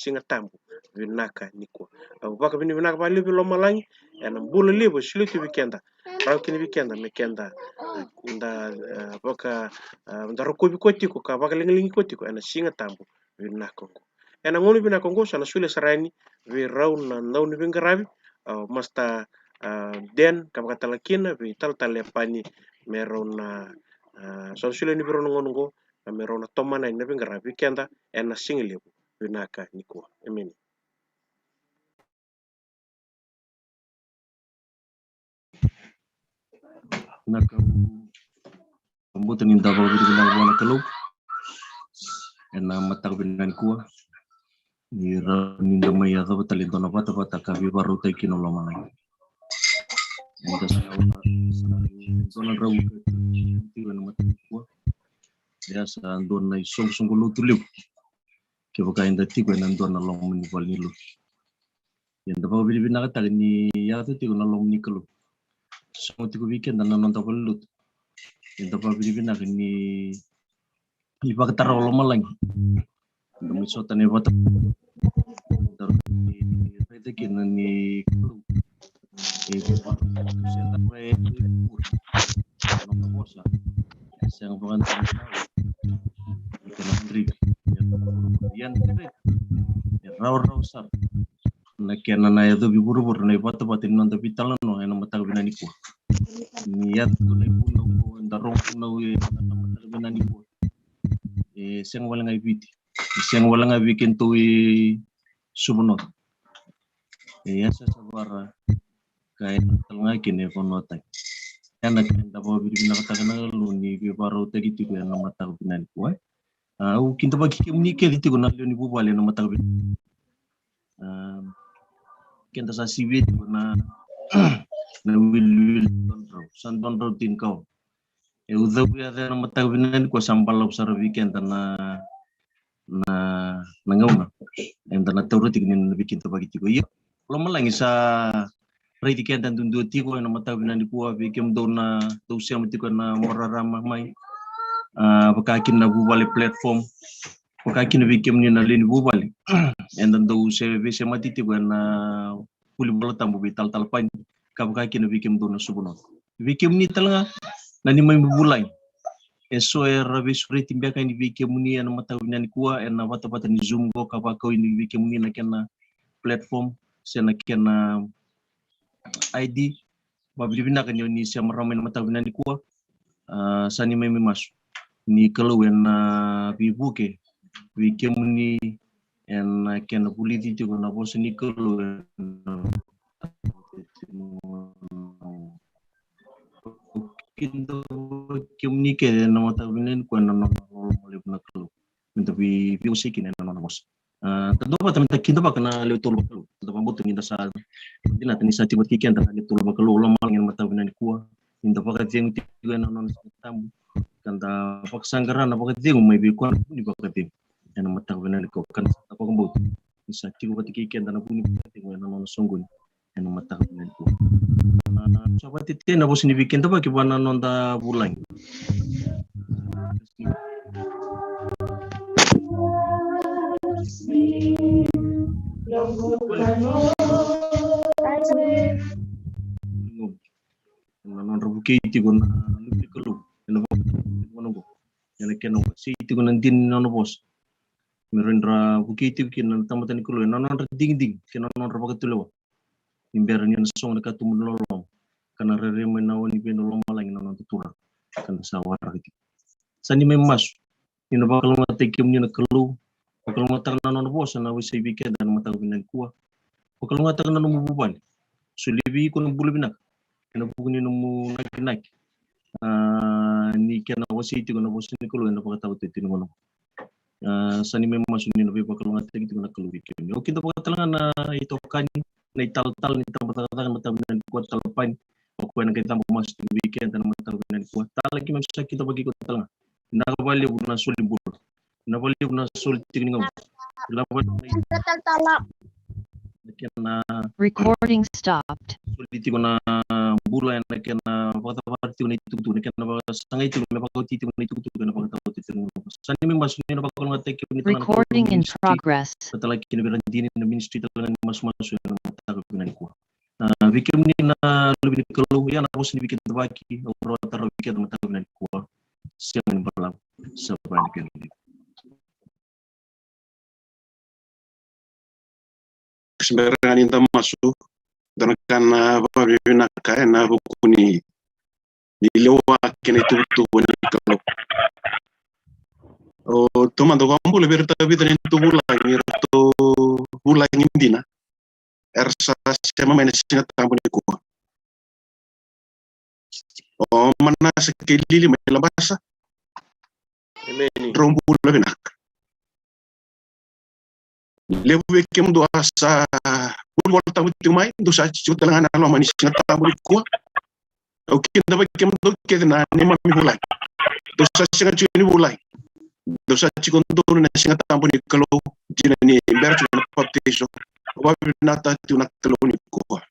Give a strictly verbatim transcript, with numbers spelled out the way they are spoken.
Siga Tabu vinaka nikua. Au vakavinavinaka vakalevu vei lomalagi ena bula levu e solia tu vei keda, rawa kina vei keda me keda, eh, da, eh, vaka, eh, da rokovi koya tiko ka vakalagilagi koya tiko ena Siga Tabu vinaka oqo. Ena gauna vinaka oqo sa na solia sara yani vei rau na dauniveiqaravi, ah, Master, ah, Dan, ka vaka tale kina vei Talatala Epani, me rau na, ah, sa na solia yani vei rau na gauna oqo, na me rau na tomana yani na veiqaravi vei keda ena siga levu vinaka nikua. Emeni. Na ka au vakabauta ni da vakavinavinaka vua na Kalou ena mataka vinaka nikua, ni rawa ni da mai yacova tale e dua na vatavata ka veivakarautaki kina o lomalagi. Eda sa, sa dua na drau ka tiko ena mataka nikua. Ia sa dua na isoqosoqo lotu levu kevaka eda tiko ena dua na loma ni valenilotu. Ia da vakavinavinakataka ni yaco tiko na loma ni Kalou. Sogo tiko vei keda na noda valenilotu. Ia da vakavinavinaka ni, ni vakatara o lomalagi. Da mai sota na ivata. Da raica kina ni Kalou e vei, se da raica e vei, nona vosa e sega vakadua ni kena madriki. Ia na, e rawarawa sara na kena na yacovi vuravura na ivatavata ni noda veitalanoa ena mataka vinaka nikua. Ni yaco tu na ivunau ko eda rogo vunau ena mataka vinaka nikua. E sega wale ga i Viti, e sega wale ga vei kedatou i Suva North. E yasayasa vaka e tale ga kina e vanua tani. Ia na ka eda vakavinavinakataka na Kalou ni veivakarautaki tiko ena mataka vinaka nikua. A, au kidavaki kemuni kece tiko na lewe ni vuvale ena mataka vinaka. A, keda sa sivia tiko na, na wiliwili dua na drau, sa dua na drau tinikaono. E ucau yaca ena mataka vinaka nikua sa balavu sara vei keda na, na, na gauna eda na taura tiko ni na veikidavaki tiko. Ia lomalagi sa raici keda duadua tiko ena mataka vinaka nikua, vei kemudou na dou sema tiko ena marama mai, a, vaka kina na vuvale platform, vaka kina vei kemuni na lewe ni vuvale eda dou se veisemati tiko ena vuli Vola Tabu vei Talatala Pani, ka vaka kina vei kemudou na Suva North. Vei kemuni tale ga na neimami vulagi, eso era veisureti beka yani vei kemuni ena mataka vinaka nikua ena vatavata ni Zoom qo, ka vakau yani vei kemuni na kena platform se na kena I D. Vakavinavinaka ni o ni se marama ena mataka vinaka nikua. A, sa neimami masu ni Kalou ena veivuke vei kemuni ena kena vulici tiko na vosa ni Kalou ena, kidavaki kemuni kece ena mataka vinaka nikua ena nona loloma levu na Kalou. Me da vei, veiwasei kina ena nona vosa. A, da dua vata me da kidavaka na lewe tolu vakalou. Da vakabauta ni da sa dinata ni sa tiko vata kei keda na lewe tolu vakalou o lomalagi ena mataka vinaka nikua. Ni da vakacegu tiko ena nona Siga Tabu, ka da vakasaqara na vakacegu mai vei koya na vu ni vakacegu ena mataka vinaka nikua. Ka da sa vakabauta ni sa tiko vata kei keda na vu ni vakacegu ena nona soqoni ena mataka vinaka nikua. A, sa vakatetei na vosa ni veikidavaki vua na noda vulagi. Ena nodra vukei tiko na luve ni Kalou ena vakavinavinaka oqo, ena kena wasei tiko na dina ni nona vosa, me rawa ni ra vukei tiko kina na tamata ni Kalou ena nodra digidigi kei na nodra vakatulewa. Ni bera ni na sogo na katuba ni loloma, ka na rairai mai na oni vei na lomalagi na noda Turaga, ka na sa waraka tiko. Sa neimami masu ni na vakalougatataki kemuni na Kalou, vakalougatataka na nona vosa na wasei vei keda ena mataka vinaka nikua. Vakalougatataka na nomu vuvale, solia vei iko na bula vinaka ena vuku ni nomu nakinaki, a, ni kena wasei tiko na vosa ni Kalou ena vakataotioti ni gauna. A, sa neimami masu ni na veivakalougatataki tiko na Kalou vei kemuni. Au kidavaka tale ga na itokani, na italatala ni tabacakacaka ena mataka vinaka nikua, Talatala Pani. O koya na qai cabo masu tiko vei keda ena mataka vinaka nikua. Tala, keimami sa kidavaki iko tale ga. Vinaka vakalevu na soli bula. Vinaka vakalevu na soli tiko ni gauna. Vinaka vakalevu na, na kena, recording stopped, soli tiko na bula, ena kena vakacavari tiko na itukutuku, na kena vakasagai tiko me vakaoti tiko na itukutuku, ena vakataotioti tiko na vosa. Sa ni mai masu ni na vakalougatataki kemuni tale ga na Kalou ni ministry. Recording in progress. Ka talaki kina vei ira dina na ministry tale ga ni masumasu ena mataka vinaka nikua. A, vei kemuni na luve ni Kalou, ia na vosa ni veikidavaki au rawata rawa vei keda mataka vinaka nikua. Sega ni balavu, sa vaya na kena levu. Ka se bera ga ni da masu, dua na ka na vakavinavinaka ena vuku ni, ni lewa kei na ituvatuva ni Kalou. O taumada, vakabula vei iratou vica na neitou vulagi, iratou vulagi dina era sa sema mai na Siga Tabu nikua. O Manasa kei Lili mai Labasa. Emeni. Drau bula vinaka. Levu vei kemudou a sa vuli Vola Tabu tiko mai, dou sa tiko tale ga ena loma ni Siga Tabu nikua. Au kidavaki kemudou kece na neimami vulagi. Dou sa sega tiko ni vulagi, dou sa tiko donu ena Siga Tabu ni Kalou, dina ni bera tiko na papitaiso. Au vakavinavinakataka tiko na Kalou nikua.